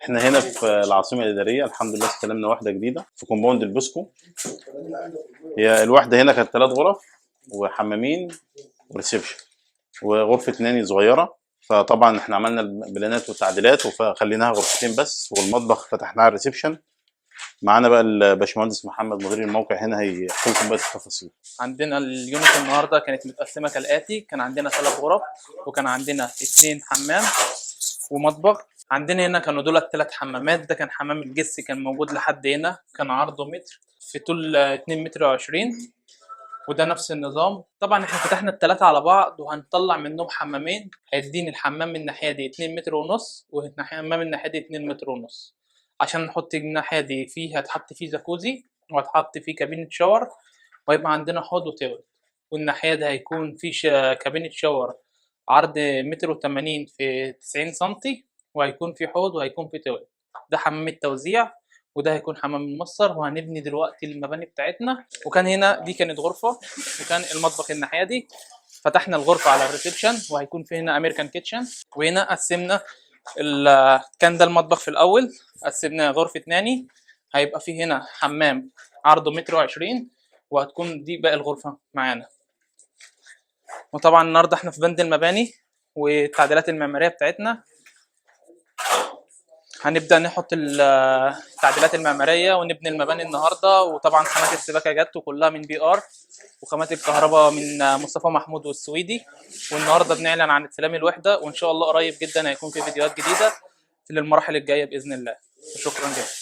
احنا هنا في العاصمة الاداريه، الحمد لله استلمنا واحدة جديدة في compound البوسكو. هي الواحدة هنا كانت 3 غرف وحمامين و reception وغرفه nanny صغيره. فطبعا احنا عملنا البلانات والتعديلات وخليناها غرفتين بس، والمطبخ فتحناه على ال reception. معانا بقى الباشمهندس محمد مدير الموقع هنا، هيحكي لكم بقى التفاصيل. عندنا ال unit النهارده كانت متقسمه كالاتي: كان عندنا 3 غرف، وكان عندنا 2 حمام ومطبخ. عندنا هنا كانوا دول الثلاث حمامات. ده كان حمام ال guest، كان موجود لحد هنا، كان عرضه متر في طول 2 متر و20، وده نفس النظام. طبعا احنا فتحنا الثلاثة على بعض وهنطلع منهم حمامين، هيديني الحمام من الناحية دي 2 متر ونص، والحمام من الناحية دي 2 متر ونص. عشان نحط الناحية دي فيه هتحط فيه جاكوزي وهتحط فيه كابينه shower، وهيبقى عندنا حوض و toilet. والناحية دي هيكون في كابينه shower عرض متر وتمانين في 90 سنتي، وهيكون في حوض وهيكون في toilet. ده حمام التوزيع وده هيكون حمام المصدر. وهنبني دلوقتي المباني بتاعتنا. وكان هنا دي كانت غرفة، وكان المطبخ الناحية دي. فتحنا الغرفة على ال reception، وهيكون في هنا American kitchen. وهنا قسمنا كان ده المطبخ في الأول، قسمناه غرفة nanny، هيبقى في هنا حمام عرضه متر وعشرين، وهتكون دي باقي الغرفة معانا. وطبعا النهارده احنا في بند المباني والتعديلات المعمارية بتاعتنا، هنبدأ نحط التعديلات المعمارية ونبني المباني النهارده. وطبعا خامات السباكة جت وكلها من بي ار، وخامات الكهرباء من مصطفى محمود والسويدي. والنهارده بنعلن عن استلام الوحدة، وان شاء الله قريب جدا هيكون في فيديوهات جديدة في المراحل الجاية بإذن الله. وشكرا جدا.